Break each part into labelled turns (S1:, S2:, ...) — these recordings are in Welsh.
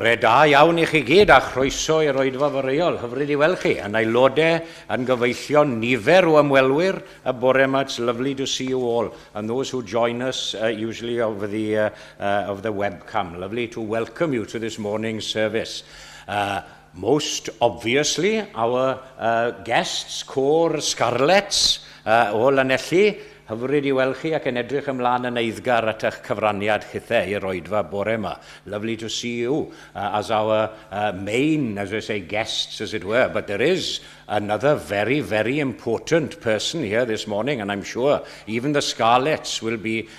S1: Bore da iawn i chi gyd a chroeso i'r oedfa foreol. Hyfryd i weld chi. Yn aelodau, yn gyfeillion nifer o ymwelwyr y bore yma. It's lovely to see you all. And those who join us usually over the webcam. Lovely to welcome you to this morning's service. Most obviously, our guests, Côr Scarlets o Lanelli, hyfryd i weld chi ac yn edrych ymlaen yn eiddgar at eich cyfraniad chithau i'r oedfa bore yma. Lovely to see you as our main, as I say, guests, as it were. But there is another very, very important person here this morning, and I'm sure even the Scarlets will be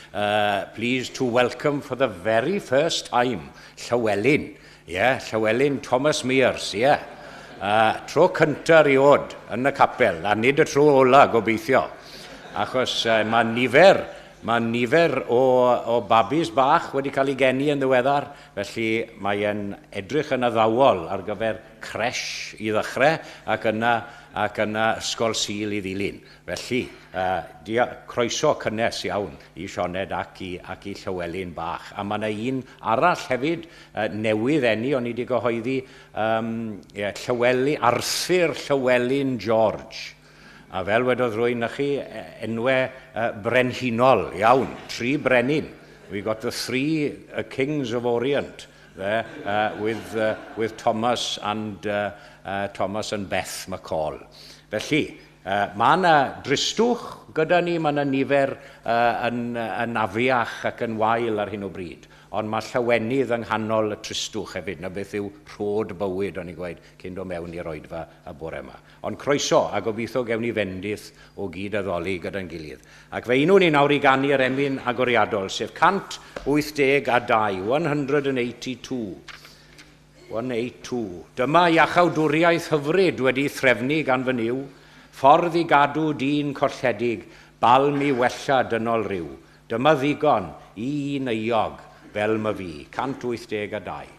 S1: pleased to welcome for the very first time Llywelyn. Yeah, Llywelyn Thomas Mears, yeah. Tro cyntaf erioed yn y capel, a nid y tro ola, gobeithio. Achos mae nifer o babis bach wedi cael ei geni yn ddiweddar, felly mae'n edrych yn addawol ar gyfer creche i ddechrau ac yna ysgol Sul i ddilyn. Felly, croeso cynnes iawn i Sioned ac i Llywelyn bach. A mae yna un arall hefyd newydd eni, o'n i wedi gyhoeddi, yeah, Llywelyn, Arthur Llywelyn George. A fel wedodd rhywun na chi, enwau brenhinol iawn, tri brenin. We got the three kings of Orient there with Thomas and Beth McCall. Felly, mae yna dristwch gyda ni, mae yna nifer yn afiach ac yn wael ar hyn o bryd. Ond mae llawenydd yng nghanol y tristwch hefyd, na beth yw rhod bywyd, o'n i gweud, cyn dod mewn i'r oedfa y bore yma. Ond croeso, a gobeithio gewn ni fendith o gyd addoli gyda'n gilydd. Ac fe unwn ni nawr i ganu'r emyn agoriadol, sef 182, 182. 182. Dyma iachawdwriaeth hyfryd wedi threfnu gan fy Nuw, ffordd i gadw dyn colledig, balm i wella dynol ryw. Dyma ddigon i un euog fel my fi. 182.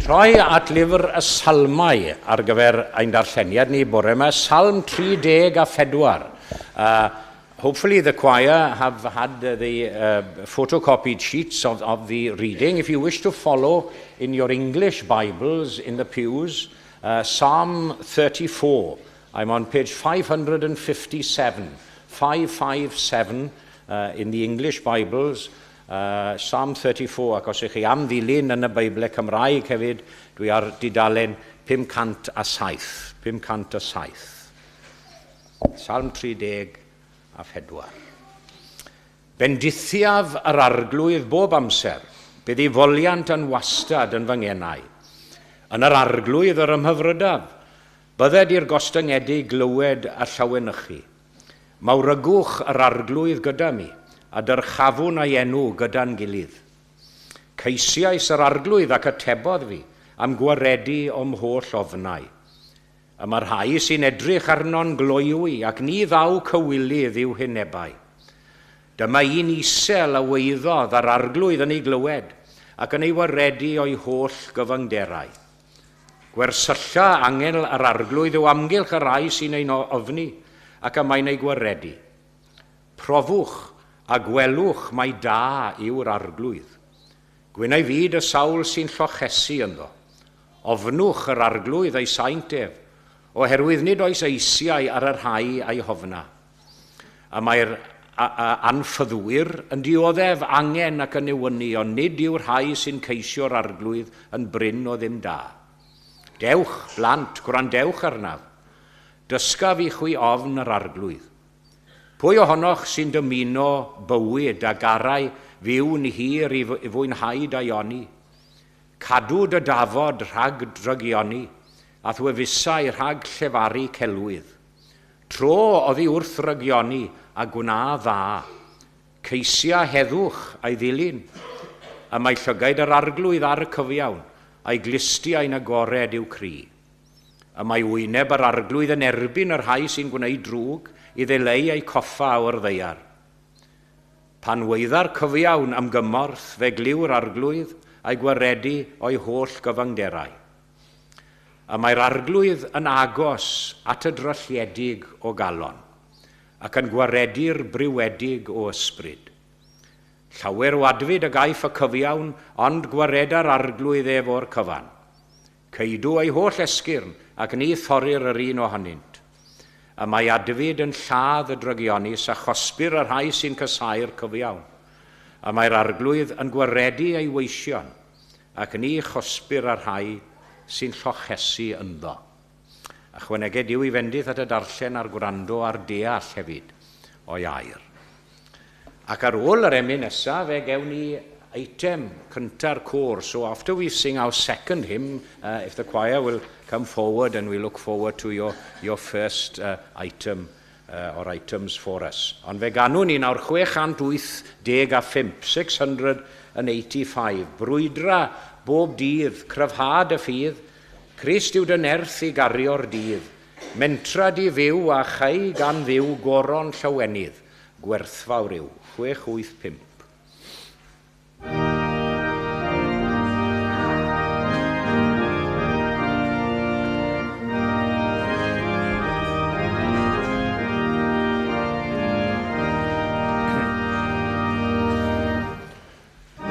S1: Troi at lyfr y Salmau ar gyfer ein darlleniad ni bore yma, Salm 34. Hopefully the choir have had the photocopied sheets of the reading. If you wish to follow in your English Bibles in the pews, Psalm 34. I'm on page 557. 557 in the English Bibles. Psalm 34, ac os ych chi am ddilyn yn y Beiblau Cymraeg hefyd, dwi ar dudalen 507. 507. Salm 34. Bendithiaf yr Arglwydd bob amser, bydd ei foliant yn wastad yn fy ngenau. Yn yr Arglwydd yr ymhyfrydaf, bydded i'r gostyngedig glywed a llawenychu. Mawrygwch yr Arglwydd gyda mi, a dyrchafwn ei enw gyda'n gilydd. Ceisiais yr Arglwydd ac atebodd fi, a'm gwaredu o'm holl ofnau. Y mae'r rhai sy'n edrych arno'n gloywi, ac ni ddaw cywilydd i'w hwynebau. Dyma un isel a waeddodd a'r Arglwydd yn ei glywed, ac yn ei waredu o'i holl gyfyngderau. Gwersylla angel yr Arglwydd o amgylch y rhai sy'n ei ofni, ac y mae'n eu gwaredu. Profwch a gwelwch mai da yw'r Arglwydd. Gwyn ei fyd y sawl sy'n llochesu ynddo. Ofnwch yr Arglwydd a'i saint ef, oherwydd nid oes eisiau ar y rhai a'i hofna. Y mae'r anffyddwyr yn dioddef angen ac yn newynu, ond nid yw'r rhai sy'n ceisio'r Arglwydd yn brin o ddim da. Dewch, blant, gwrandewch arnaf. Dysgaf i chwi ofn yr Arglwydd. Pwy ohonoch sy'n dymuno bywyd a garai fyw'n hir i fwynhau daioni? Cadw dy dafod rhag drygioni, a'th wefusau rhag llefaru celwydd. Tro oddi wrth rygioni a gwna dda. Ceisia heddwch a'i ddilyn. Y mae llygaid yr Arglwydd ar y cyfiawn, a'i glustiau'n agored i'w cri. Y mae wyneb yr Arglwydd yn erbyn y rhai sy'n gwneud drwg, i ddileu eu coffa o'r ddaear. Pan waedda'r cyfiawn am gymorth, fe glyw'r Arglwydd, a'i gwaredu o'i holl gyfyngderau. Y mae'r Arglwydd yn agos at y drylliedig o galon, ac yn gwaredu'r briwedig o ysbryd. Llawer o adfyd a gaiff y cyfiawn, ond gwareda'r Arglwydd ef o'r cyfan. Ceidw ei holl esgyrn, ac ni thorir yr un ohonynt. Y mae adfyd yn lladd y drygionus, a chosbir y rhai sy'n casáu'r cyfiawn. Y mae'r Arglwydd yn gwaredu ei weision, ac ni chosbir y rhai sy'n llochesu ynddo. Ychwaneged Duw i fendith at y darllen a'r gwrando a'r deall hefyd o'i air. Ac ar ôl yr emyn nesaf, fe gewn ni eitem cynta'r côr. So after we sing our second hymn, if the choir will come forward and we look forward to your first item or items for us. Ond fe ganwn ni nawr 685, 685, brwydra bob dydd, cryfhad y ffydd, Crist yw dy nerth i gario'r dydd, mentra di fyw a chei gan Dduw goron llawenydd, gwerthfawr yw, 685.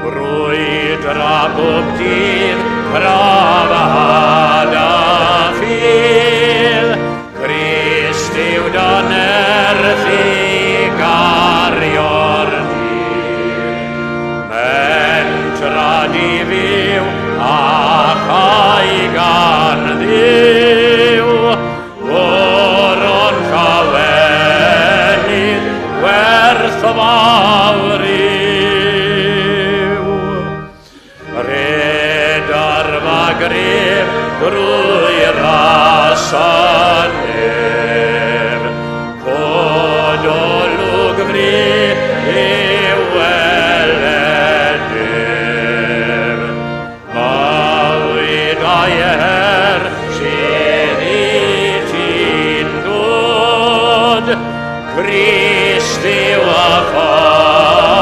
S1: Brwydra bob dydd, cryfhad a ffydd, Crist yw dy nerth i gario'r dydd. Mentra di fyw a chau gan Dduw, Goron llawenydd gwerthfawr yw. Rhed ar fagrif drwy ras y nef, cod olwg fri i weled ef. Bywyd a'i her sydd i ti'n dod, Crist yw y ffordd.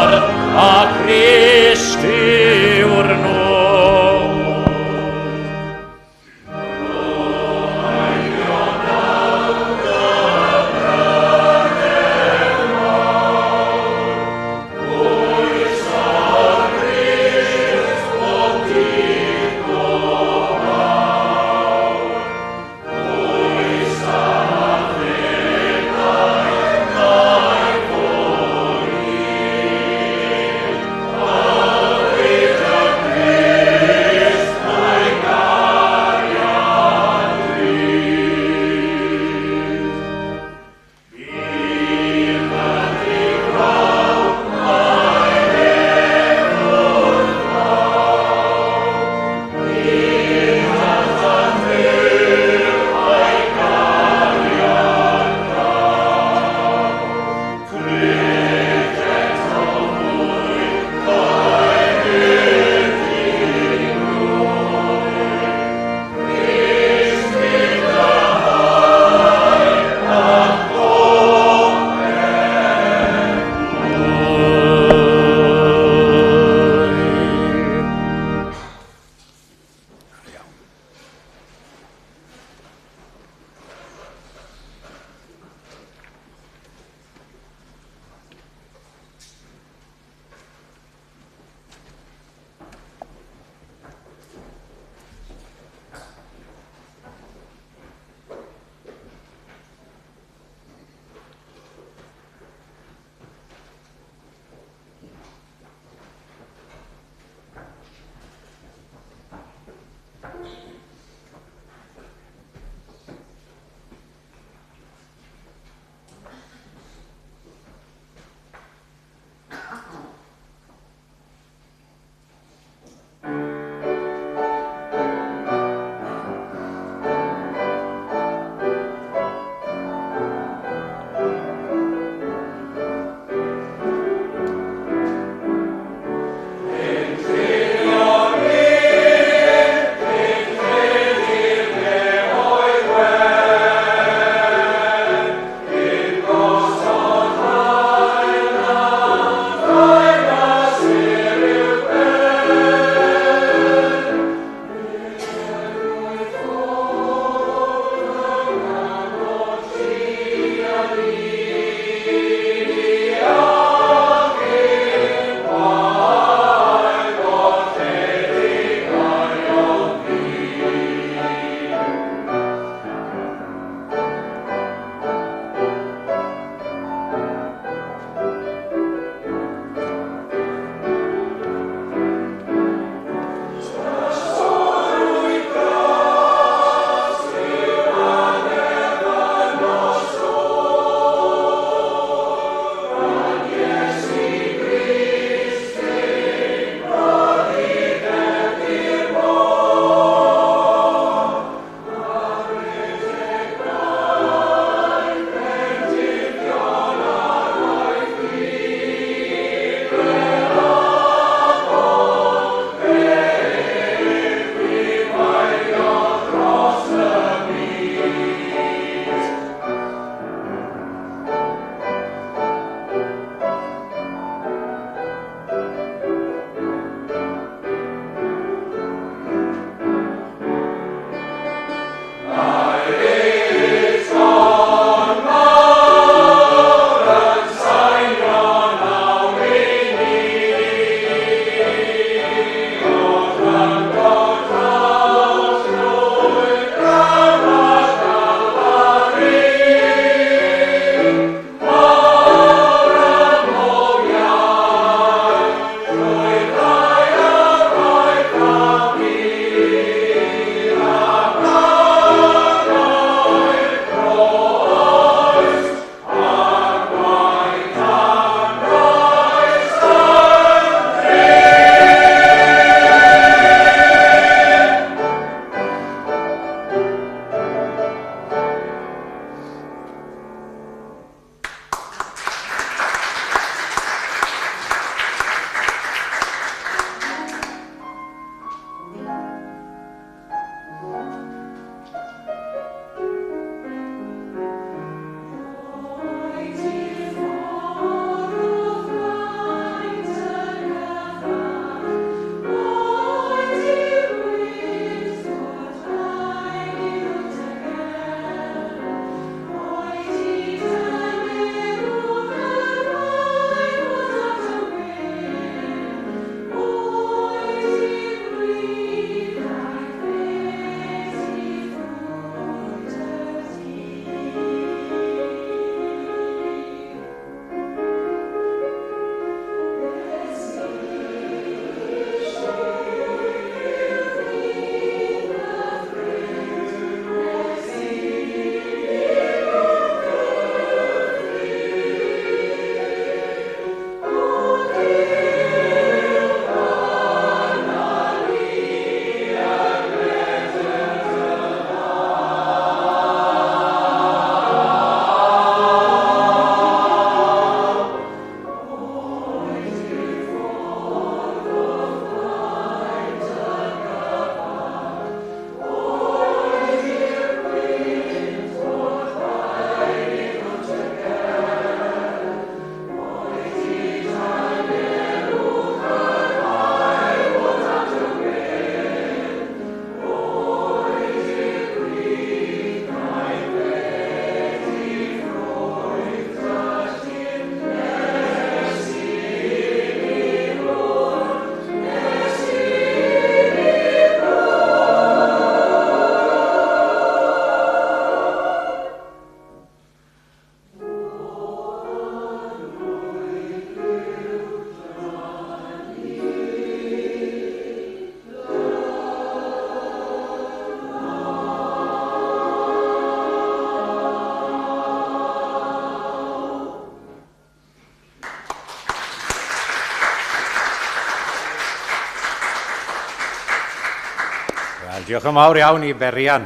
S1: Diolch yn fawr iawn i Berian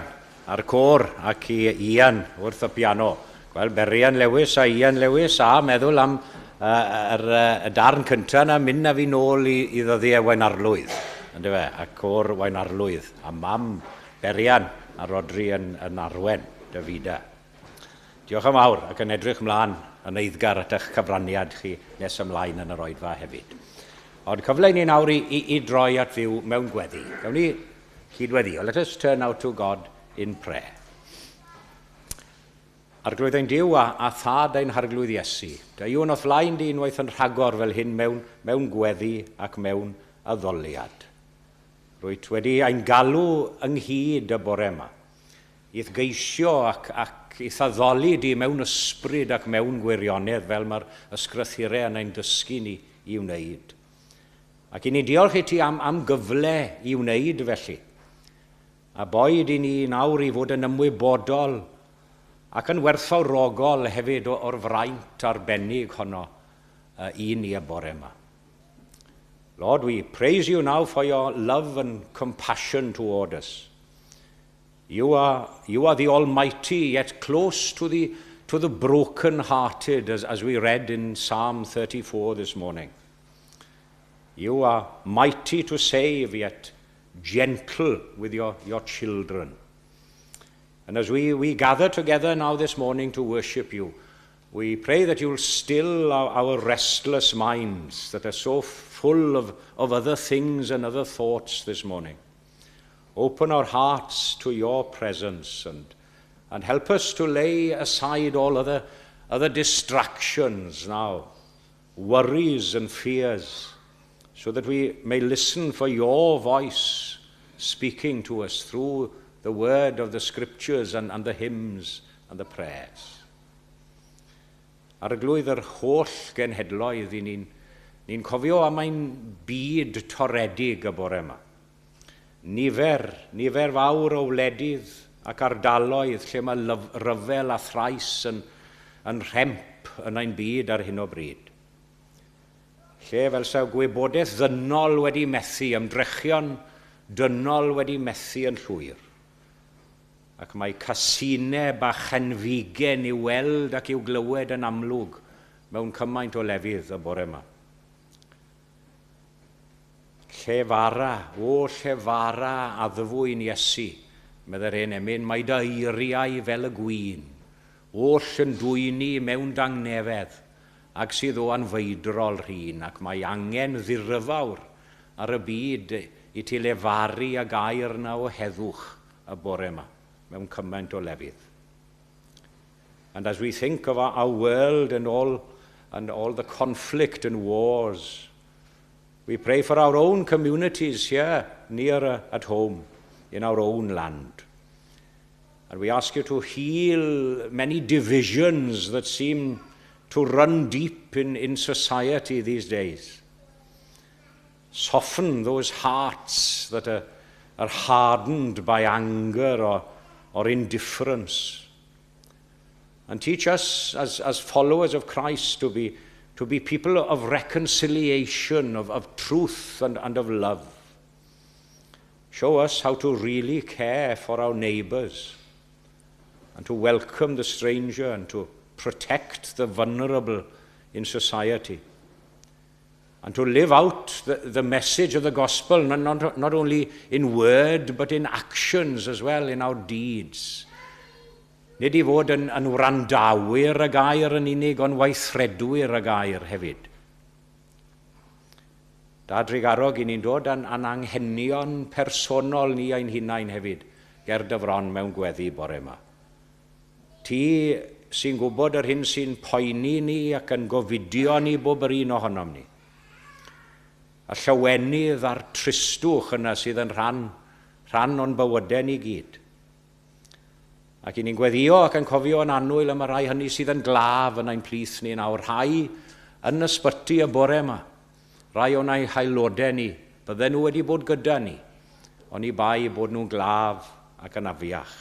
S1: a'r côr ac i Ian wrth y piano. Gweld Berian Lewis a Ian Lewis a meddwl am y darn cyntaf na mynd â fi nôl i ddyddiau Waunarlwydd. Yndyfe? A côr Waunarlwydd. A mam Berian a Rodri yn arwen, Davida. Diolch yn fawr ac yn edrych ymlaen yn eiddgar at eich cyfraniad chi nes ymlaen yn yr oedfa hefyd. Ond cyfle i ni nawr i droi at Dduw mewn gweddi. Gawn ni cydweddio. Let us turn now to God in prayer. Arglwydd ein Duw a Thad ein Harglwydd Iesu, deuwn o'th flaen di unwaith yn rhagor fel hyn mewn gweddi ac mewn addoliad. Rwyt wedi ein galw ynghyd y bore yma, i'th geisio ac i'th addoli di mewn ysbryd ac mewn gwirionedd fel mae'r ysgrythurau yn ein dysgu ni i wneud. Ac i ni diolch i ti am gyfle i wneud felly. A boed i ni nawr i fod yn ymwybodol ac yn werthfawrogol hefyd o'r fraint arbennig honno i ni y bore yma. Lord, we praise you now for your love and compassion toward us. You are the Almighty, yet close to the broken-hearted, as we read in Psalm 34 this morning. You are mighty to save, yet gentle with your children. And as we gather together now this morning to worship you, we pray that you'll still our restless minds that are so full of other things and other thoughts this morning. Open our hearts to your presence and help us to lay aside all other distractions now, worries and fears, so that we may listen for your voice speaking to us through the word of the scriptures and the hymns and the prayers. Arglwydd yr holl genhedloedd, i ni'n cofio am ein byd toredig y bore yma. Nifer fawr o wledydd ac ardaloedd lle mae ryfel a thrais yn rhemp yn ein byd ar hyn o bryd. Lle fel sa'i gwybodaeth ddynol wedi methu, ymdrechion dynol wedi methu yn llwyr. Ac mae casineb a chenfigen i'w weld ac i'w glywed yn amlwg mewn cymaint o lefydd y bore yma. Llefara, o llefara addfwyn Iesu, meddai'r hen emyn, mae dy eiriau fel y gwin, oll yn dwyni mewn dangnefedd, ac sydd o anfeidrol rhin, ac mae angen ddirfawr ar y byd i ti lefaru y gair 'na o heddwch y bore yma, mewn cymaint o lefydd. And as we think of our world and all the conflict and wars, we pray for our own communities here, nearer at home, in our own land. And we ask you to heal many divisions that seem to run deep in society these days. Soften those hearts that are hardened by anger or indifference. And teach us as followers of Christ to be people of reconciliation, of truth and of love. Show us how to really care for our neighbours and to welcome the stranger and to protect the vulnerable in society. And to live out the message of the gospel, not only in word, but in actions as well, in our deeds. Nid i fod yn wrandawyr y gair yn unig, ond weithredwyr y gair hefyd. Dad trugarog, i ni'n dod â'n anghenion personol ni ein hunain hefyd, ger dy fron mewn gweddi bore yma. Ti sy'n gwybod yr hyn sy'n poeni ni ac yn gofidio ni bob yr un ohonom ni. A llawenydd a'r tristwch yna sydd yn rhan o'n bywydau ni gyd. Ac i ni'n gweddio ac yn cofio yn annwyl am y rhai hynny sydd yn glaf yn ein plith ni nawr, rhai yn ysbyty y bore yma, rhai o'n ein haelodau ni, bydden nhw wedi bod gyda ni, oni bai bod nhw'n glaf ac yn afiach.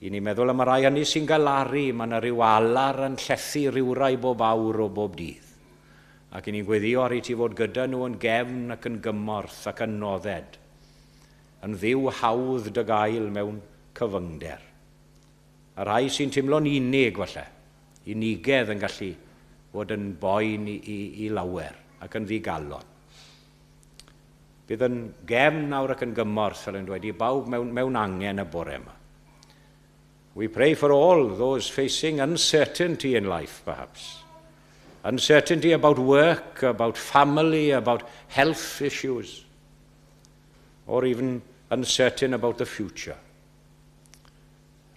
S1: I ni'n meddwl am y rhai hynny sy'n galaru, mae yna rhyw alar yn llethu rhywrai bob awr o bob dydd. Ac i ni'n gweddio ar i ti fod gyda nhw yn gefn ac yn gymorth ac yn nodded. yn Dduw hawdd dy gael mewn cyfyngder. A rhai sy'n teimlo'n unig falle, unigedd yn gallu fod yn boen i lawer ac yn ddigalon. Bydd yn gefn nawr ac yn gymorth, fel yn dweud, i bawb mewn angen y bore yma. We pray for all those facing uncertainty in life, perhaps. Uncertainty about work, about family, about health issues, or even uncertain about the future.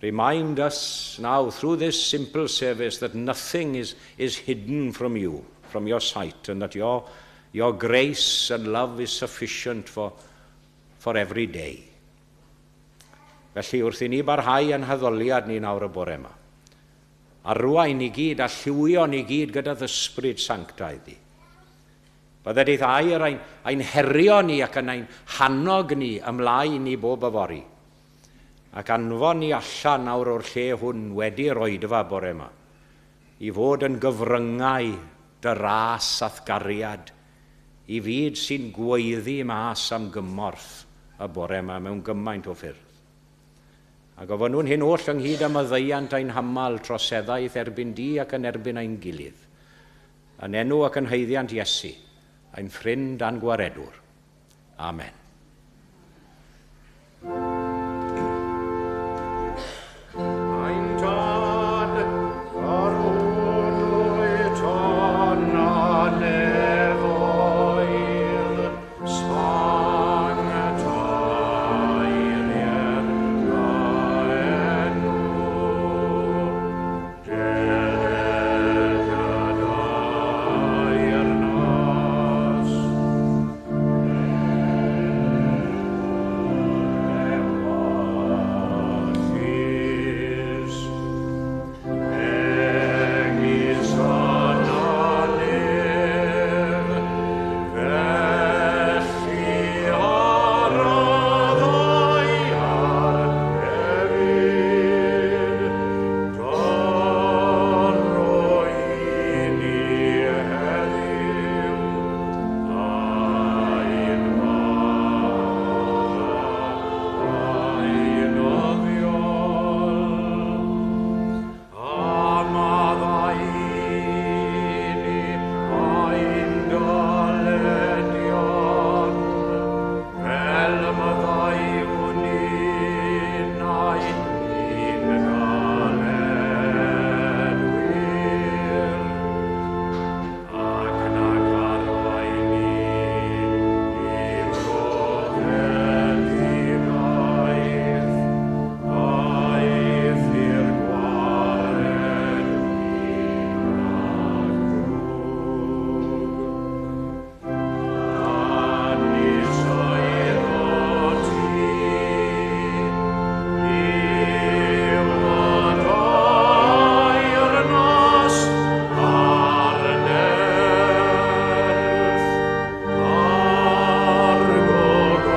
S1: Remind us now through this simple service that nothing is hidden from you, from your sight, and that your grace and love is sufficient for every day. Felly, wrth i ni barhau yn haddoliad ni nawr y bore yma, arwain ni gyd a lliwio ni gyd gyda ysbryd sanctaidd di. Bydded eith air ein herio ni ac yn ein hannog ni ymlaen i bob yfory. Ac anfon ni allan nawr o'r lle hwn wedi'r oedfa bore yma, i fod yn gyfryngau dy ras a'th gariad, i fyd sy'n gweiddi mas am gymorth y bore yma mewn gymaint o ffyrdd. A gofynnwn hyn oll ynghyd â maddeuant ein hamal troseddaeth erbyn di ac yn erbyn ein gilydd. Yn enw ac yn haeddiant Iesu, ein ffrind a'n gwaredwr. Amen. Ein Tad, yr hwn wyt yn y nefoedd, sancteiddied dy enw. Deled dy deyrnas. Ewyllys, megis yn y nef, felly ar y ddaear hefyd. Dyro i ni heddiw ein bara beunyddiol. A maddau i ni ein dyledion, fel y maddeuwn ninnau i'n dyledwyr. Ac nac arwain ni i brofedigaeth, eithr gwared ni rhag drwg. Canys eiddo ti yw y deyrnas a'r nerth a'r gogoniant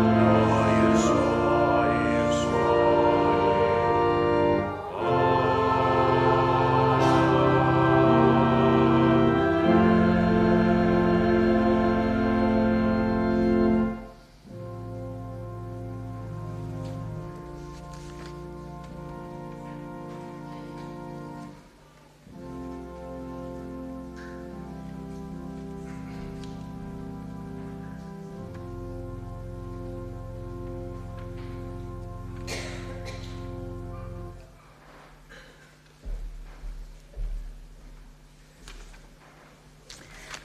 S1: yn oes oesoedd.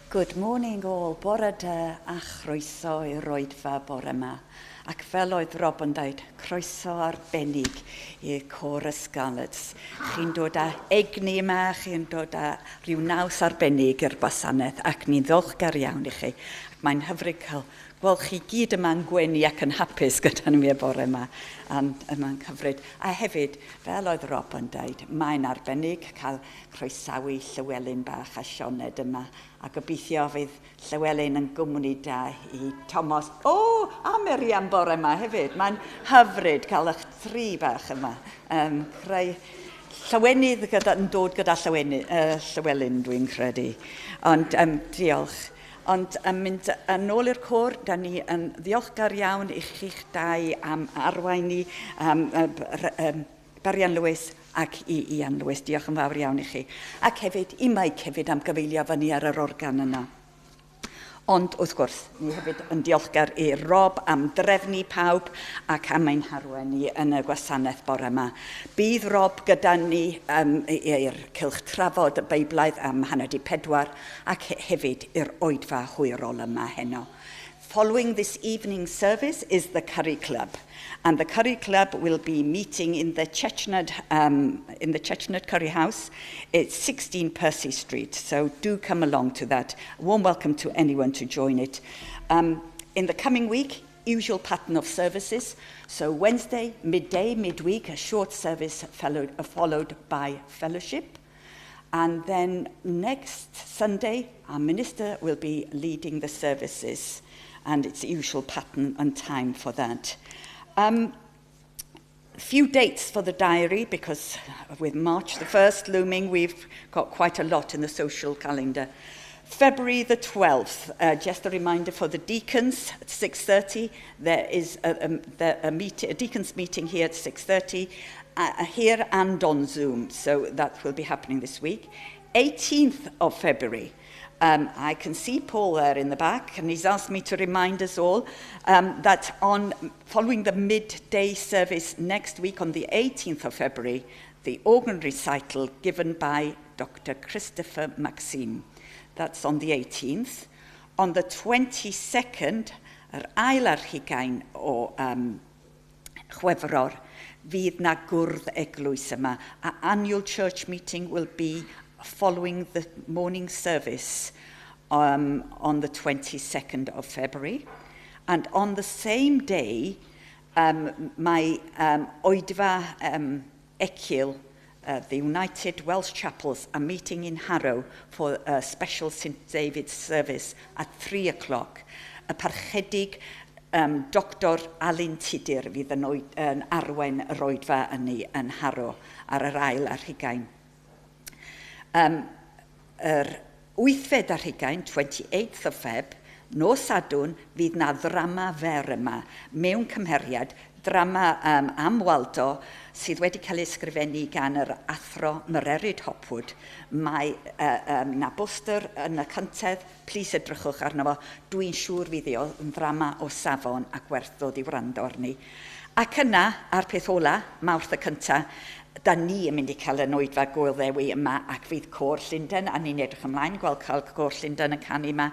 S2: Good morning all, bore da a chroeso i'r oedfa bore yma. Ac fel oedd Rob yn dweud, croeso arbennig i'r Côr y Scarlets. Chi'n dod â egni yma, chi'n dod â rhyw naws arbennig i'r gwasanaeth, ac ni'n ddiolchgar iawn i chi. Ac mae'n hyfryd cael gweld chi gyd yma'n gwenu ac yn hapus gyda ni y bore yma. And yma'n hyfryd. A hefyd, fel oedd Rob yn dweud, mae'n arbennig cael croesawu Llywelyn bach a Sioned yma. A gobeithio fydd Llywelyn yn gwmni da i Thomas. O, a Miriam bore yma hefyd. Mae'n hyfryd cael eich tri bach yma. Creu Llawenydd gyda, yn dod gyda llawenydd, Llywelyn, dwi'n credu. Ond diolch. Ond yn mynd yn ôl i'r côr, da ni yn ddiolchgar iawn i chi'ch dau am arwain ni, Barian Lewis ac i Ian Lewis. Diolch yn fawr iawn i chi. Ac hefyd i Mike hefyd am gyfeilio fyny ar yr organ yna. Ond wrth gwrs, ni hefyd yn diolchgar i Rob am drefnu pawb ac am ein harwain ni yn y gwasanaeth bore yma. Bydd Rob gyda ni i'r cylch trafod y Beiblaidd am 3:30 ac hefyd i'r oedfa hwyrol yma heno. Following this evening service is the Curry Club. And the Curry Club will be meeting in the Chestnut, in the Chestnut Curry House. It's 16 Percy Street, so do come along to that. A warm welcome to anyone to join it. In the coming week, usual pattern of services. So Wednesday, midday, midweek, a short service followed by fellowship. And then next Sunday, our minister will be leading the services, and it's the usual pattern and time for that. Few dates for the diary, because with March the 1st looming, we've got quite a lot in the social calendar. February the 12th, just a reminder for the deacons at 6:30. There is a deacons meeting here at 6:30, here and on Zoom, so that will be happening this week. 18th of February, I can see Paul there in the back, and he's asked me to remind us all that on following the midday service next week on the 18th of February, the organ recital given by Dr. Christopher Maxime. That's on the 18th. On the 22nd, yr ail ar hugain o Chwefror, fydd na gwrdd eglwys yma. Our annual church meeting will be following the morning service on the 22nd of February. And on the same day, mae Oedfa Eccil, the United Welsh Chapels, are meeting in Harrow for a special St David's service at 3 o'clock. Y parchedig Dr Alun Tudur fydd yn arwain yr oedfa ynny yn Harrow ar yr ail ar hugain. Yr wythfed ar hugain, 28th of Feb, nos Sadwrn, fydd na ddrama fer yma mewn cymheriad, drama am Waldo sydd wedi cael ei ysgrifennu gan yr athro Mererid Hopwood. Mae na boster yn y cyntedd, plis edrychwch arno fo. Dwi'n siŵr fydd o yn ddrama o safon a gwerth ddod i wrando arni. Ac yna, a'r peth ola, Mawrth y cynta, da ni yn mynd i cael yn oedfa Gŵyl Ddewi yma ac fydd Côr Llundain, a ni'n edrych ymlaen gweld cael Côr Llundain yn canu yma,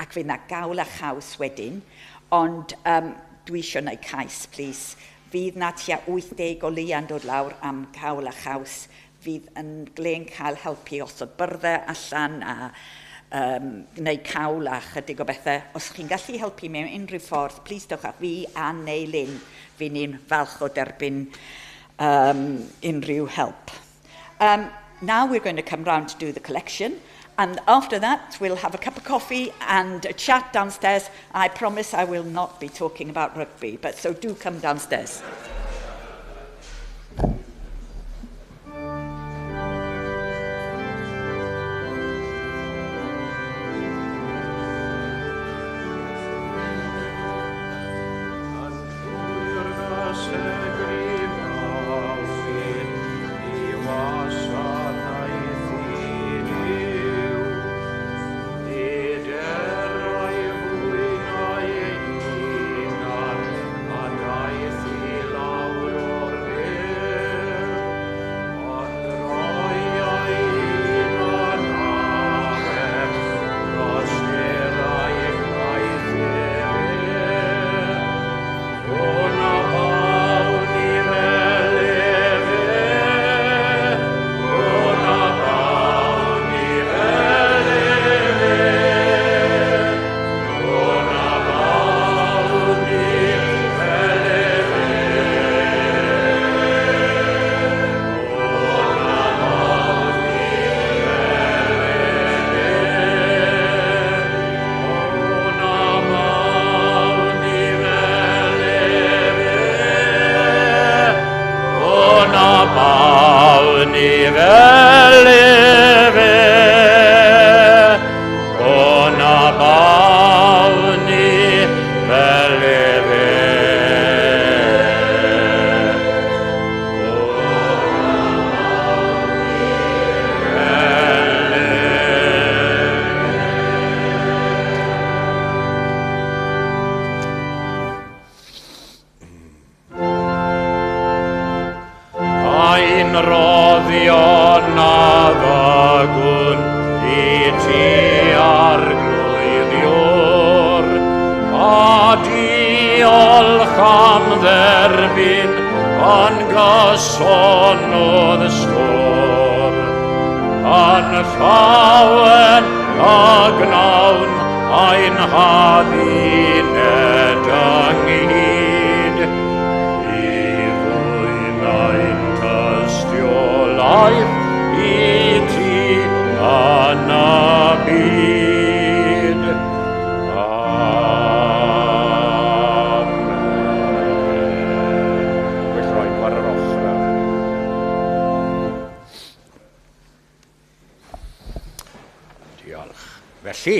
S2: ac fydd na gawl a chaws wedyn. Ond dwi eisiau gwneud cais, please. Fydd na tua 80 o leia'n dod lawr am cawl a chaws. Fydd yn glên cael helpu osod byrddau allan a gwneud cawl a chydig o bethau. Os chi'n gallu helpu mewn unrhyw ffordd, please dewch at fi a neu Lynn. Fydd ni'n falch o derbyn unrhyw help. Now we're going to come round to do the collection. And after that, we'll have a cup of coffee and a chat downstairs. I promise I will not be talking about rugby, but so do come downstairs.
S1: Hunan, a daeth i. ni fel efe, o na bawn ni fel efe. O na bawn ni fel efe. Ein roddion a ddygwn i ti Arglwydd Iôr, a diolch am dderbyn yn gyson o'dd stôr. Yn llawen a gnawn ein hadduned ynghyd, i ddwyn ein tystiolaeth i ti yn y byd. Amen. Well roi nhw ar yr ochr. Diolch. Felly,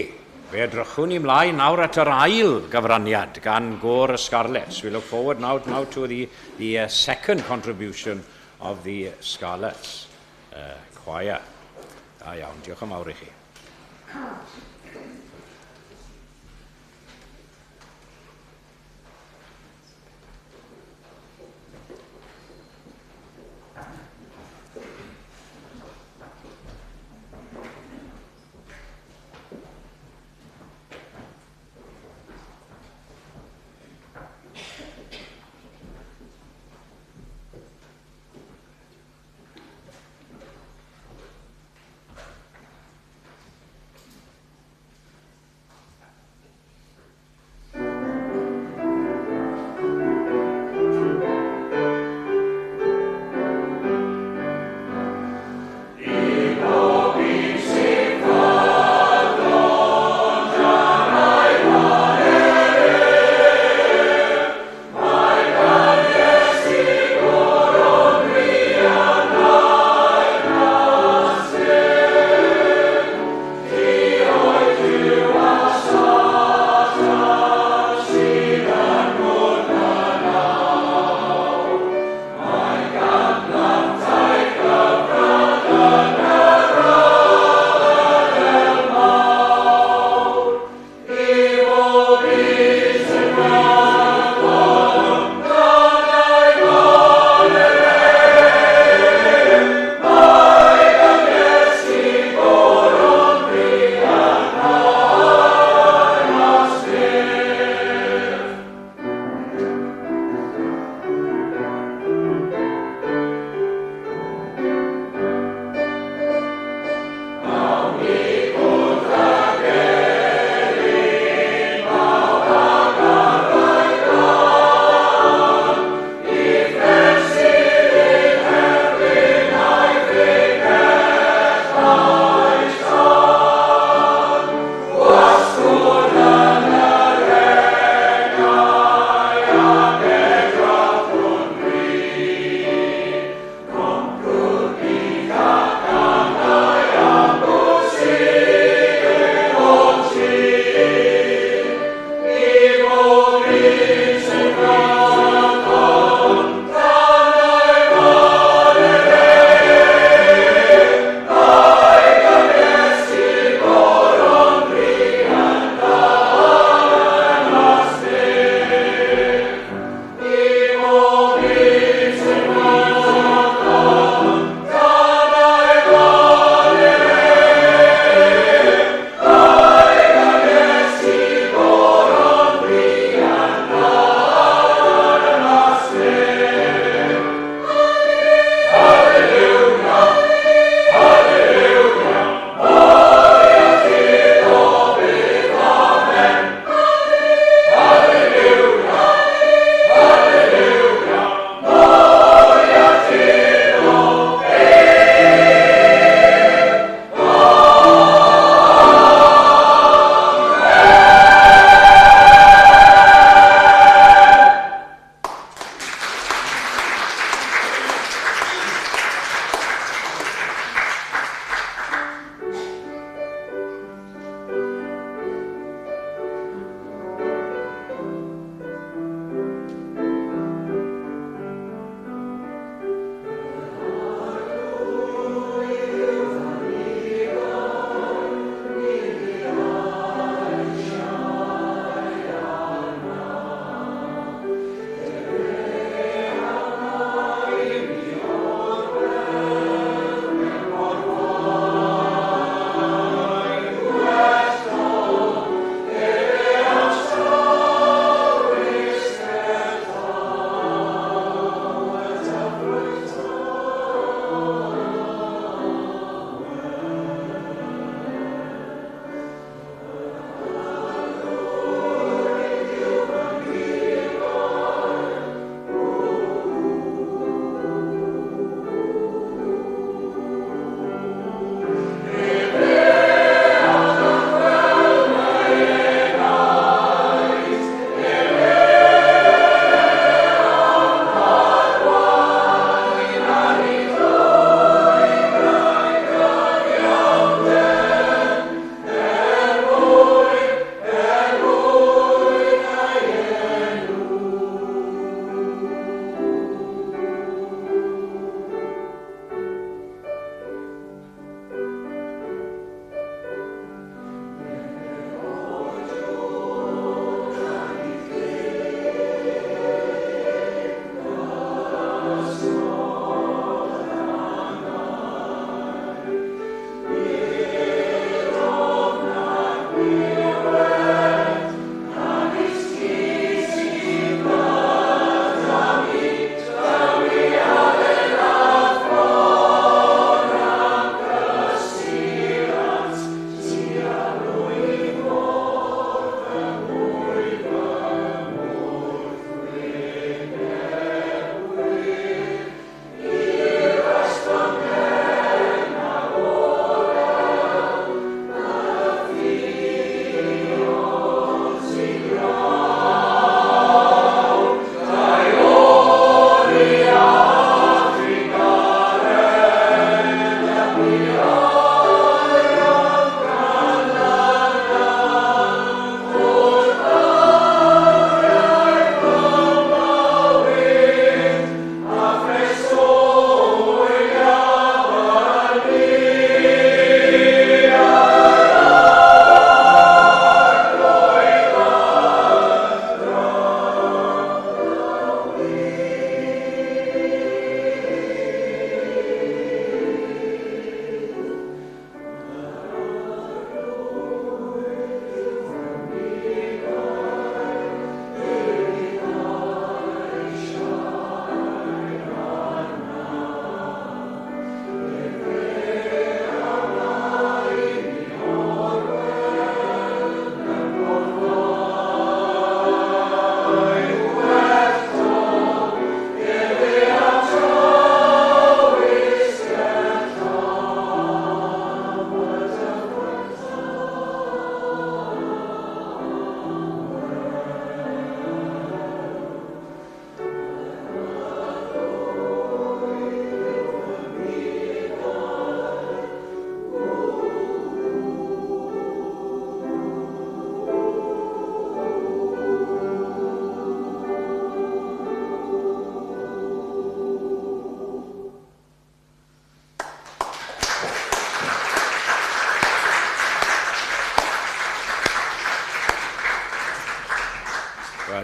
S1: fe edrychwn ni ymlaen nawr at yr ail gyfraniad gan Gôr y Scarlets. We look forward now to the second contribution of the Scarlets choir. Da iawn, diolch yn fawr i chi.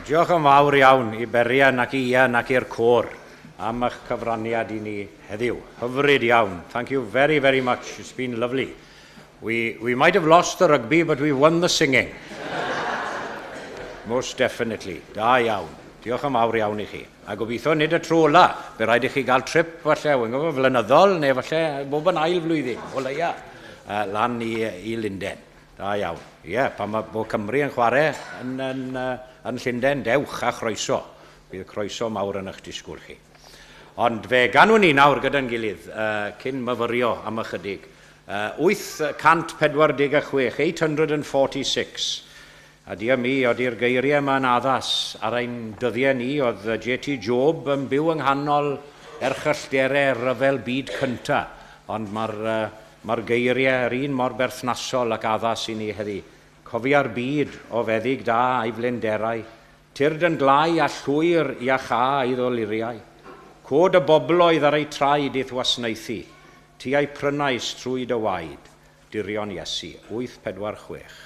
S1: Diolch yn fawr iawn i Berian ac i Ian ac i'r côr am eich cyfraniad i ni heddiw. Hyfryd iawn. Thank you very, very much. It's been lovely. We might have lost the rugby, but we won the singing. Most definitely. Da iawn. Diolch yn fawr iawn i chi. A gobeithio nid y tro ola. Fe rhaid i chi gael trip falle, wy'n gwybod, flynyddol, neu falle bob yn ail flwyddyn, o leia, lan i Lundain. Da iawn. Ie, yeah, pan mae bod Cymru yn chwarae yn Llundain, dewch a chroeso. Bydd croeso mawr yn eich disgwyl chi. Ond fe ganwn ni nawr gyda'n gilydd, cyn myfyrio am ychydig. 846, 846. A dia mi, oeddi'r geiriau yma'n addas ar ein dyddiau ni, oedd J.T. Job yn byw yng nghanol erchyllterau rhyfel byd cyntaf. Ond mae'r geiriau yr un mor berthnasol ac addas i ni heddi. Cofia'r byd o feddyg da a'i flinderau, tyrd yn glau a llwyr iachâ ei ddoluriau. Cod y bobloedd ar eu traed i'th wasnaethu, ti a'i prynais trwy dy waed, dirion Iesu, 846.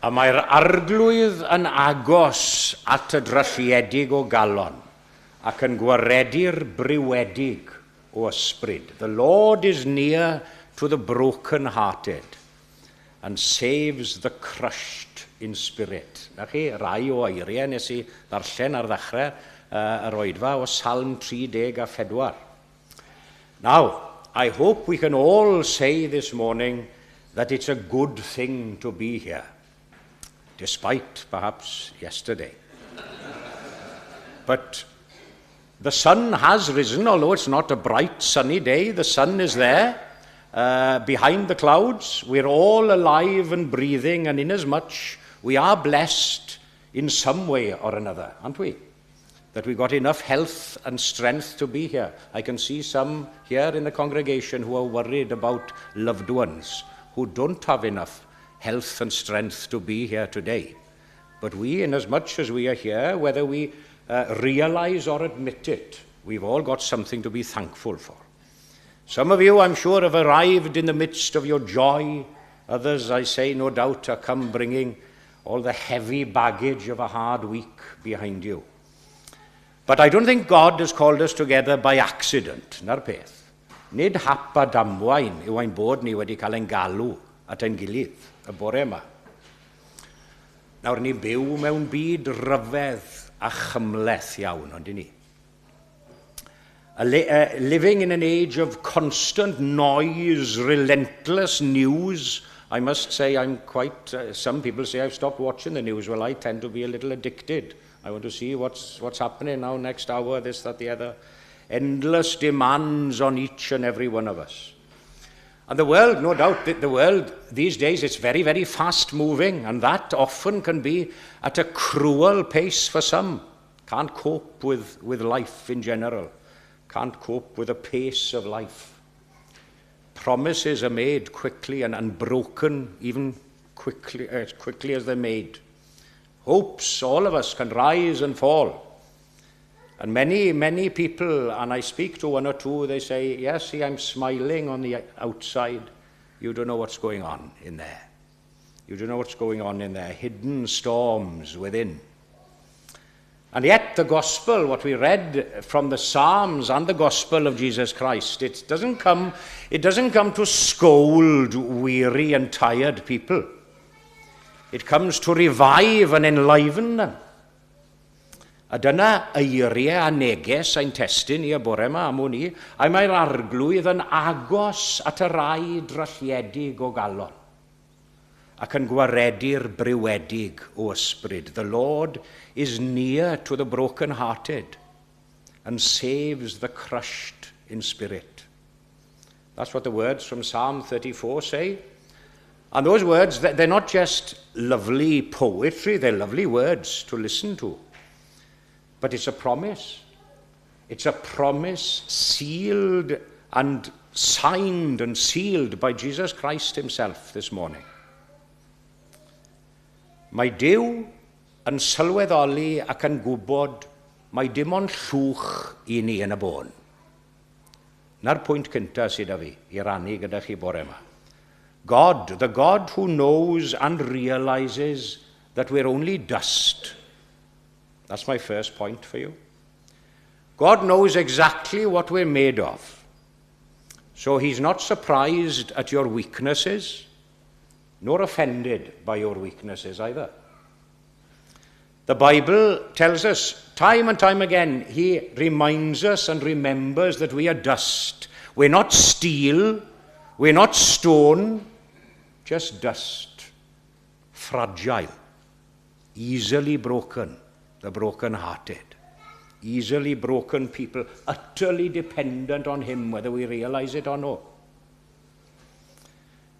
S1: A mae'r arglwydd yn agos at y drylliedig o galon ac yn gwaredu'r briwedig o ysbryd. The Lord is near to the broken-hearted and saves the crushed in spirit. Na chi, rai o eiriau nes i ddarllen ar ddechrau yr oedfa o Salm 34. Now, I hope we can all say this morning that it's a good thing to be here, despite perhaps yesterday. But the sun has risen, although it's not a bright sunny day. The sun is there, behind the clouds. We're all alive and breathing, and inasmuch we are blessed in some way or another, aren't we? That we've got enough health and strength to be here. I can see some here in the congregation who are worried about loved ones who don't have enough health and strength to be here today. But we, in as much as we are here, whether we realise or admit it, we've all got something to be thankful for. Some of you, I'm sure, have arrived in the midst of your joy. Others, I say, no doubt, are come bringing all the heavy baggage of a hard week behind you. But I don't think God has called us together by accident, na'r peth. Nid hap a damwain yw ein bod ni wedi cael ein galw at ein gilydd y bore yma. Nawr, ni'n byw mewn byd rhyfedd a chymhleth iawn, on'd y'n ni? Living in an age of constant noise, relentless news. I must say I'm quite, some people say I've stopped watching the news. Well, I tend to be a little addicted. I want to see what's happening now, next hour, this, that, the other. Endless demands on each and every one of us. And the world, no doubt, the world these days, it's very, very fast moving, and that often can be at a cruel pace for some. Can't cope with life in general. Can't cope with the pace of life. Promises are made quickly and broken even quickly, as quickly as they're made. Hopes, all of us, can rise and fall. And many, many people, and I speak to one or two, they say, "Yes, see, I'm smiling on the outside. You don't know what's going on in there. You don't know what's going on in there. Hidden storms within." And yet the gospel, what we read from the Psalms and the gospel of Jesus Christ, it doesn't come to scold weary and tired people. It comes to revive and enliven them. A dyna eiriau a neges ein testun ni y bore yma am wn i, a mae'r Arglwydd yn agos at y rai drylliedig o galon ac yn gwaredu'r briwedig o ysbryd. The Lord is near to the broken-hearted and saves the crushed in spirit. That's what the words from Psalm 34 say. And those words, they're not just lovely poetry, they're lovely words to listen to. But it's a promise. It's a promise sealed and signed and sealed by Jesus Christ himself this morning. Mae Duw yn sylweddoli ac yn gwybod mai dim ond llwch y'n ni yn y bôn. 'Na'r pwynt cyntaf sydd 'da fi i rannu gyda chi bore yma. God, the God who knows and realizes that we're only dust. That's my first point for you. God knows exactly what we're made of. So he's not surprised at your weaknesses, nor offended by your weaknesses either. The Bible tells us time and time again, he reminds us and remembers that we are dust. We're not steel, we're not stone, just dust. Fragile, easily broken, the broken-hearted. Easily broken people, utterly dependent on him, whether we realize it or not.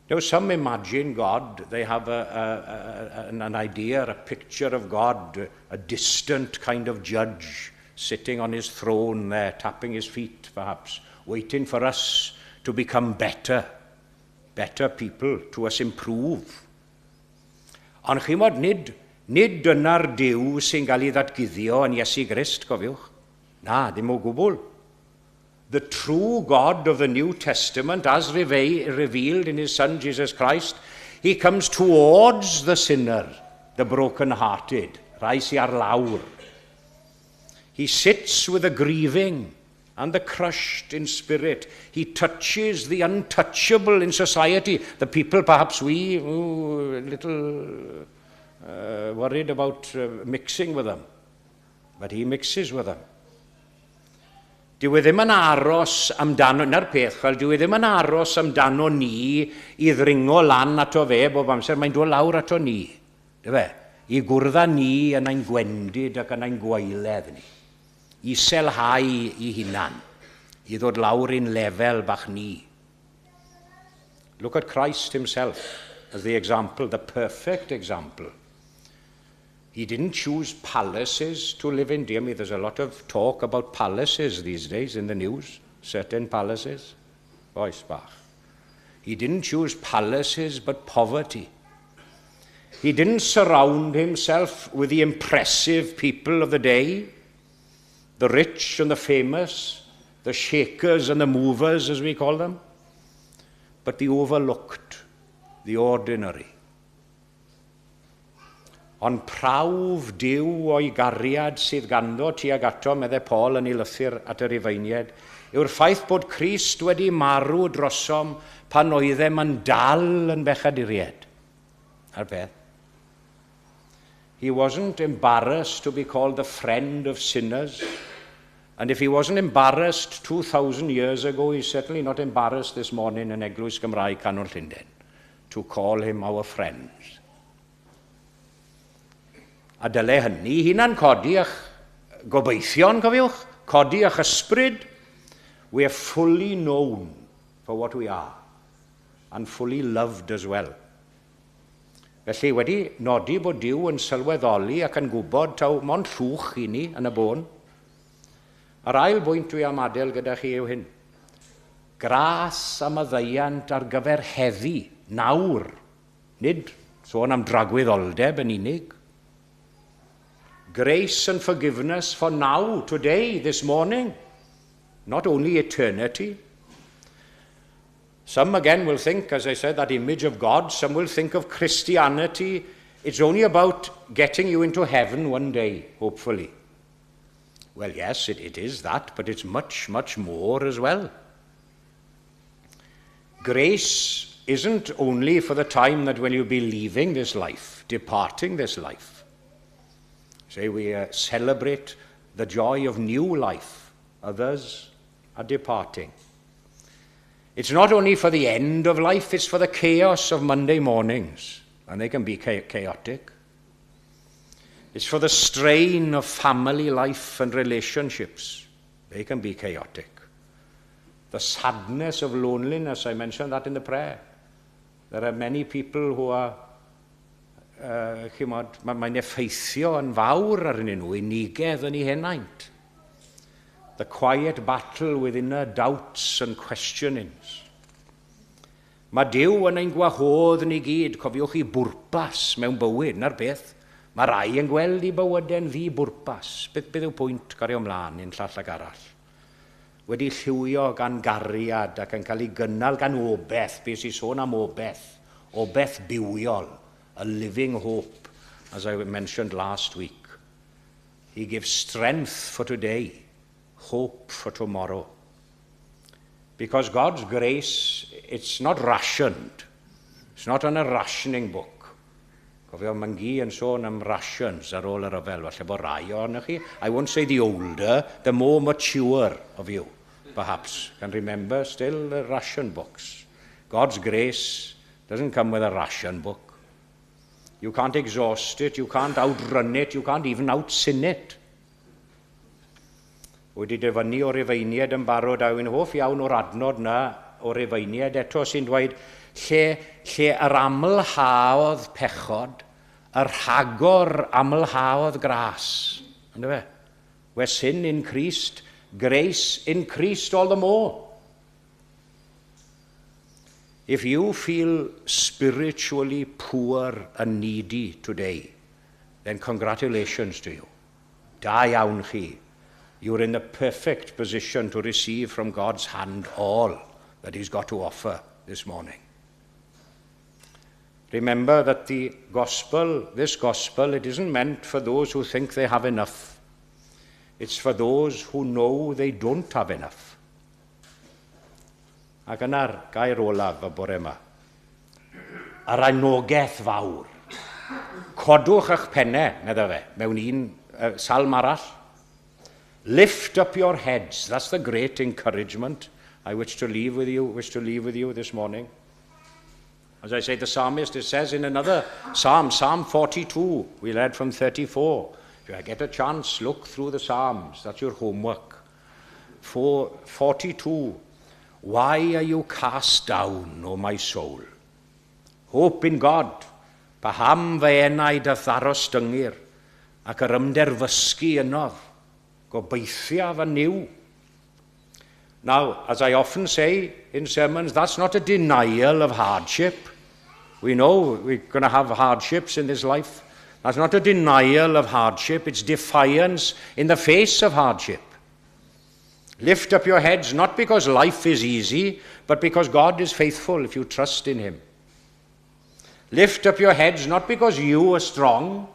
S1: Now, some imagine God, they have an idea, a picture of God, a distant kind of judge sitting on his throne there, tapping his feet perhaps, waiting for us to become better, better people, to us improve. Ond chi'mod, nid dyna'r Duw sy'n cael ei ddatguddio yn Iesu Grist, cofiwch. Na, ddim o gwbl. The true God of the New Testament, as revealed in his Son Jesus Christ, he comes towards the sinner, the broken-hearted, rhai sy'n ar lawr. He sits with the grieving and the crushed in spirit. He touches the untouchable in society, the people perhaps we, ooh, a little worried about mixing with them. But he mixes with them. Dyw e ddim yn aros amdano, 'na'r peth, fel dyw e ddim yn aros amdano ni i ddringo lan ato fe bob amser, mae'n dod lawr ato ni. Dyfe? I gwrdd â ni yn ein gwendid ac yn ein gwaeledd ni. I iselhau ei hunan, i ddod lawr i'n lefel bach ni. Look at Christ himself as the example, the perfect example. He didn't choose palaces to live in. Dear me, there's a lot of talk about palaces these days in the news, certain palaces. Oes bach. He didn't choose palaces, but poverty. He didn't surround himself with the impressive people of the day, the rich and the famous, the shakers and the movers, as we call them, but the overlooked, the ordinary. Ond prawf Duw o'i gariad sydd ganddo tuag ato, meddai Paul yn ei lythyr at y Rufeiniaid, yw'r ffaith bod Crist wedi marw drosom pan oeddem yn dal yn bechaduriaid. Ar beth? He wasn't embarrassed to be called the friend of sinners. And if he wasn't embarrassed 2,000 years ago, he's certainly not embarrassed this morning in Eglwys Gymraeg Canol Llundain to call him our friend. A dyle hynny hunan codi eich gobeithion, cofiwch, codi eich ysbryd. We are fully known for what we are and fully loved as well. Felly, wedi nodi bod Duw yn sylweddoli ac yn gwybod taw mond llwch i ni yn y bôn. Yr ail bwynt dwi am adael gyda chi yw hyn. Gras a maddeuant ar gyfer heddi, nawr. Nid sôn am dragwyddoldeb yn unig. Grace and forgiveness for now, today, this morning. Not only eternity. Some again will think, as I said, that image of God. Some will think of Christianity. It's only about getting you into heaven one day, hopefully. Well, yes, it is that, but it's much, much more as well. Grace isn't only for the time that when you'll be leaving this life, departing this life. Say we celebrate the joy of new life. Others are departing. It's not only for the end of life, it's for the chaos of Monday mornings, and they can be chaotic. It's for the strain of family life and relationships. They can be chaotic. The sadness of loneliness, I mentioned that in the prayer. There are many people who are, chimod, mae'n effeithio yn fawr arnyn nhw, unigedd yn eu henaint. The quiet battle with inner doubts and questionings. Mae Duw yn ein gwahodd ni gyd, cofiwch, i bwrpas mewn bywyd, na'r beth. Mae rai yn gweld eu bywydau'n ddi-bwrpas. Beth yw pwynt gario ymlaen un llall ac arall? Wedi lliwio gan gariad ac yn cael ei gynnal gan obaith. Beth sy'n sôn am obaith? Obaith bywiol, a living hope, as I mentioned last week. He gives strength for today, hope for tomorrow. Because God's grace, it's not rationed. It's not on a rationing book. Cofio Mwnci yn sôn am rations ar ôl y rhyfel, falle bod rai ohonoch chi. I won't say the older, the more mature of you, perhaps, can remember still the ration books. God's grace doesn't come with a ration book. You can't exhaust it, you can't outrun it, you can't even out-sin it. Wedi dyfynnu o'r Rufeiniaid yn barod, a wy'n hoff iawn o'r adnod na o'r Rufeiniaid eto sy'n dweud lle yr amlhaodd pechod, y rhagor amlhaodd gras. Ynddo fe? Where sin increased, grace increased all the more. If you feel spiritually poor and needy today, then congratulations to you. Da iawn chi. You're in the perfect position to receive from God's hand all that He's got to offer this morning. Remember that the gospel, this gospel, it isn't meant for those who think they have enough. It's for those who know they don't have enough. Ac yna'r gair olaf y bore yma. Yr anogaeth fawr. Codwch eich pennau, medda fe, mewn un salm arall. Lift up your heads. That's the great encouragement I wish to leave with you this morning. As I say, the psalmist, it says in another psalm, Psalm 42, we read from 34. If you get a chance, look through the Psalms. That's your homework. 42. Why are you cast down, O my soul? Hope in God. Paham fy enaid y'th ddarostyngir ac yr ymderfysgu ynof. Gobeithiaf yn Nuw. Now, as I often say in sermons, that's not a denial of hardship. We know we're going to have hardships in this life. That's not a denial of hardship, it's defiance in the face of hardship. Lift up your heads, not because life is easy, but because God is faithful if you trust in Him. Lift up your heads, not because you are strong,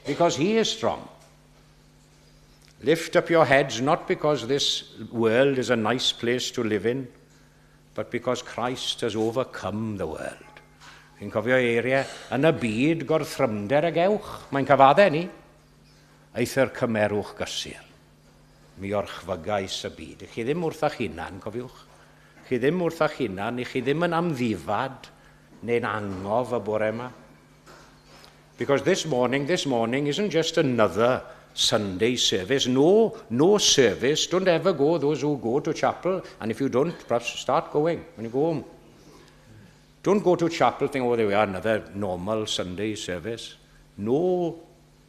S1: because he is strong. Lift up your heads not because this world is a nice place to live in, but because Christ has overcome the world. Chi'n cofio eiriau, yn y byd gorthrymder a gewch, mae'n cyfaddau ni. Eithr cymerwch gysur. Mi orchfygais y byd. Chi ddim wrth eich hunan, cofiwch. Chi ddim wrth eich hunan, chi ddim yn amddifad neu'n angof y bore yma. Because this morning isn't just another Sunday service. No, no service. Don't ever go, those who go to chapel, and if you don't, perhaps start going when you go home. Don't go to chapel think, oh, there we are, another normal Sunday service. No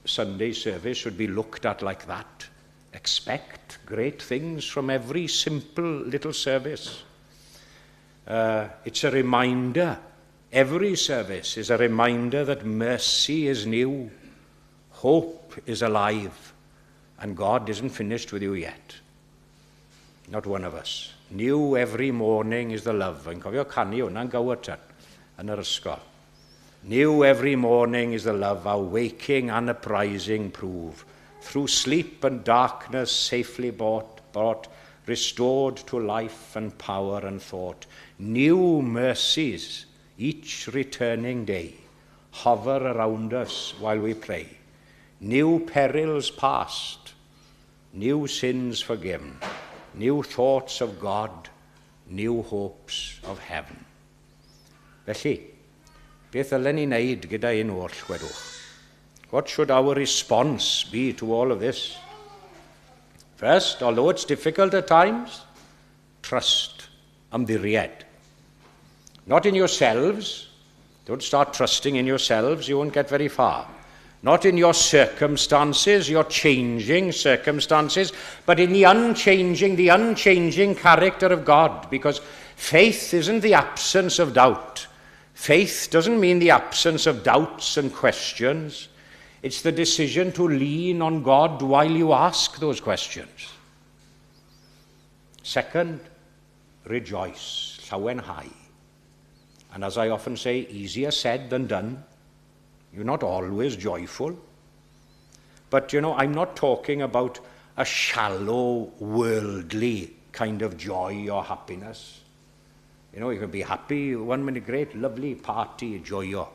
S1: Sunday service should be looked at like that. Expect great things from every simple little service. It's a reminder. Every service is a reminder that mercy is new, hope is alive, and God isn't finished with you yet. Not one of us. New every morning is the love. Yn cofio canu hwnna'n Gowerton yn yr ysgol. New every morning is the love, our waking and uprising prove. Through sleep and darkness safely brought, restored to life and power and thought. New mercies each returning day hover around us while we pray. New perils past, new sins forgiven, new thoughts of God, new hopes of heaven. Felly, beth ddylen ni wneud gyda un oll, gwedwch? What should our response be to all of this? First, although it's difficult at times, trust, ymddiried. Not in yourselves. Don't start trusting in yourselves, you won't get very far. Not in your circumstances, your changing circumstances, but in the unchanging character of God. Because faith isn't the absence of doubt. Faith doesn't mean the absence of doubts and questions. It's the decision to lean on God while you ask those questions. Second, rejoice, llawenhau. And as I often say, easier said than done. You're not always joyful. But, you know, I'm not talking about a shallow, worldly kind of joy or happiness. You know, you can be happy 1 minute, great, lovely party, joyo.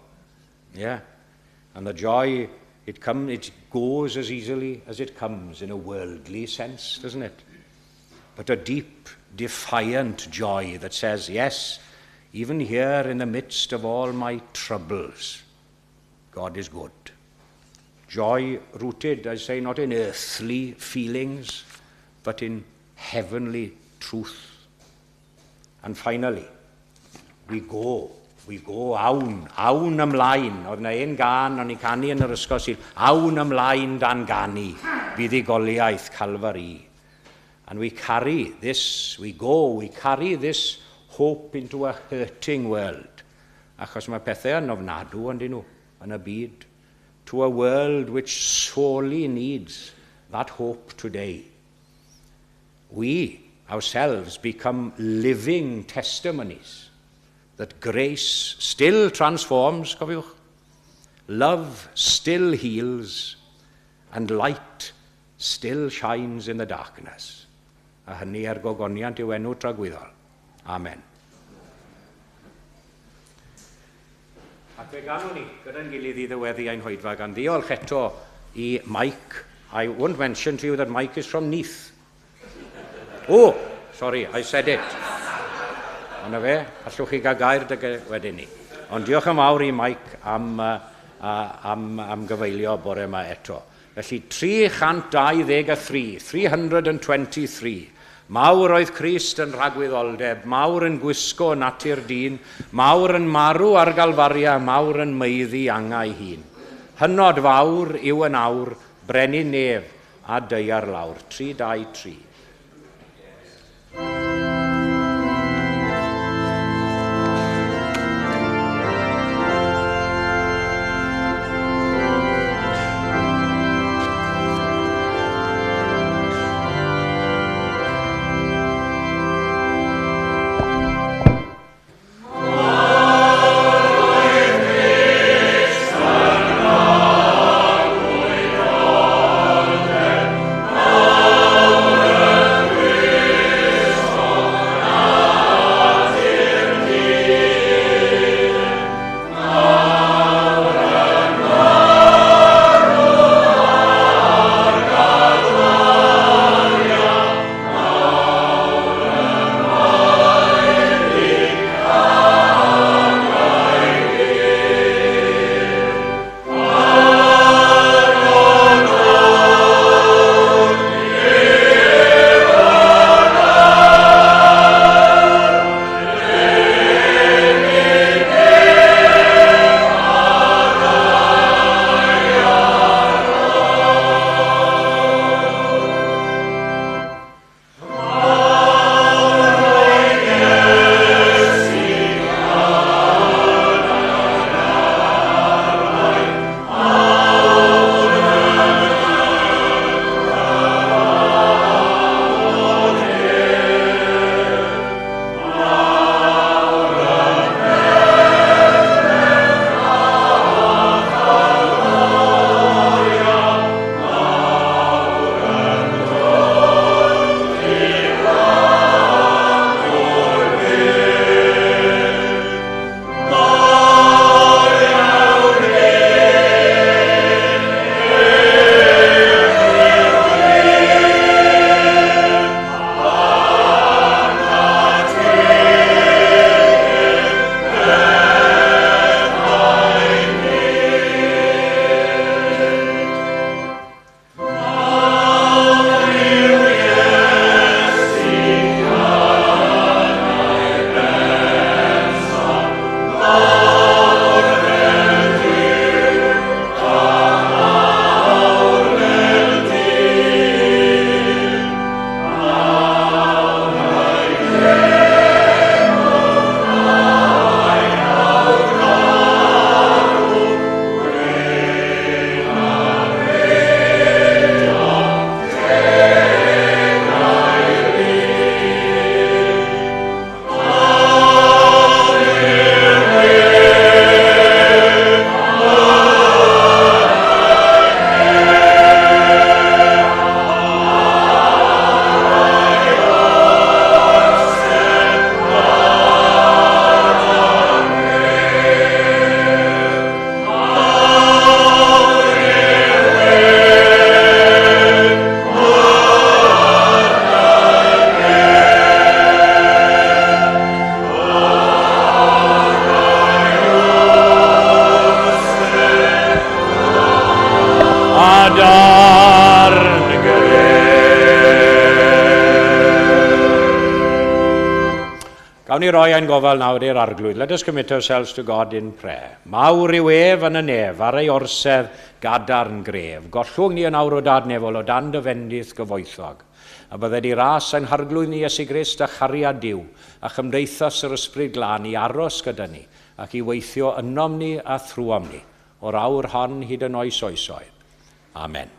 S1: Yeah. And the joy, it goes as easily as it comes in a worldly sense, doesn't it? But a deep, defiant joy that says, yes, even here in the midst of all my troubles, God is good. Joy rooted, I say, not in earthly feelings, but in heavenly truth. And finally, we go, awn ymlaen. Oedd yna un gan, o'n i canu yn yr ysgol Sul, awn ymlaen dan ganu, buddugoliaeth Calfari. And we carry this, we carry this hope into a hurting world. Achos mae pethau yn ofnadw yn dyn nhw, yn y byd. To a world which sorely needs that hope today. We ourselves become living testimonies that grace still transforms, cofiwch, love still heals, and light still shines in the darkness. A hynny er gogoniant yw enw tragwyddol. Amen. Ac fe ganwn ni gyda'n gilydd i ddyweddu ein hoedfa gan ddiolch eto i Mike. I won't mention to you that Mike is from Neath. Oh, sorry, I said it. Ond fe, allwch chi gael gair dy wedyn ni. Ond diolch yn fawr i Mike am gyfeilio bore yma eto. Felly 323, 323. Mawr oedd Crist yn rhagwyddoldeb, mawr yn gwisgo natur dyn, mawr yn marw ar Galfaria, mawr yn maeddu angau hun. Hynod fawr yw yn awr, brenin nef a daear lawr. 323. Awn ni roi ein gofal nawr i'r Arglwydd. Let us commit ourselves to God in prayer. Mawr yw ef yn y nef, ar ei orsedd gadarn gref. Gollwng ni yn awr o Dad nefol o dan dy fendith gyfoethog. A bydded i ras ein Harglwydd ni Iesu Grist a chariad Duw a chymdeithas yr Ysbryd Glân i aros gyda ni ac i weithio ynom ni a thrwom ni, o'r awr hon hyd yn oes oesoedd. Amen.